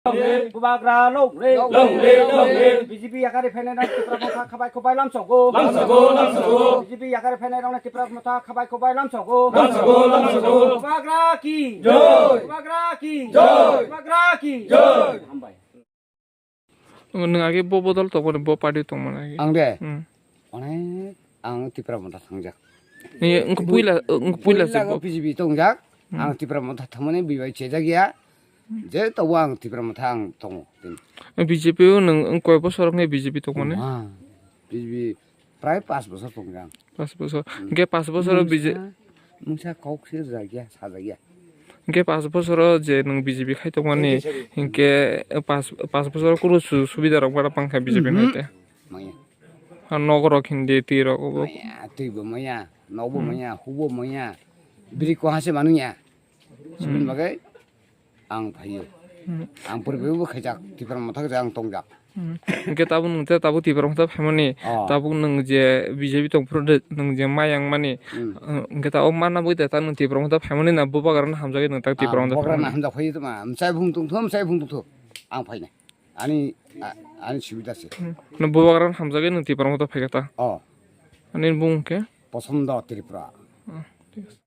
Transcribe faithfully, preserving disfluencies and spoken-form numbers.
Bubagra long live. Long live, long live. B J P yakari phainai rok Tipra Motha khabai khubai lamsogo. Lamsogo, lamsogo. B J P yakari phainai rok Tipra Motha khabai khubai lamsogo. Lamsogo, lamsogo. Bubagra ki. Jai. Bubagra ki. Jai. Bubagra ki. Jai. Hambai. Nwng age bo bodol tongmani, bo party tongmani age. Ang de? Hmm. Onek ang Tipra Motha thangjak. Ni wngkha puila, wngkha puila se puila bo. B J P tongjak. Hmm. Ang Tipra Motha thangmani B Y chejak ya. Je tobo ang Tipra Motha ang tongo. B J P o nwng, nwng koi bosor wngkha B J P tongmani? Wah, B J P prai pas bosor tongjak. Pas bosor. Hmm. Hingke pas bosor o B J P. Mungsa, mungsa kok se rwjak ya, sajak ya. Hingke pas bosor o je nwng B J P khai tongmani, hingke pas, pas bosor o kunu su-, subida rok bara pangkha B J P Mhm. naite. Maya. Ha, nogo rok hindi twi rok obo. Maya, twi bo maya, nogo bo Hmm. maya, hubo maya. Biri koha se manu ya. Subin Hmm. bagai ang phaio. Hmm. Ang purbe bo khaijak, Tipra Motha khe ang tongjak. Hmm. Hingke tabuk nwng te tabuk Tipra Motha phaimani, Oh. tabuk nwng je B J P tong phuru de nwng je mayang mani, Hmm. uh, hingke tabuk manna bui de ta nwng Tipra Motha phaimani na bubagra no hamjagwi nwng ta Tipra Ah, Motha bubagra no phaimani. Hamjak phai tongma, mchai bung tongtho, mchai bung tongtho, ang phainai. Ani, a-, ani subida se. Hmm. No bubagra no hamjagwi nwng Tipra Motha phaikha ta? Oh. Ani bung khe? Posondo Tripura. Hmm, thik ase.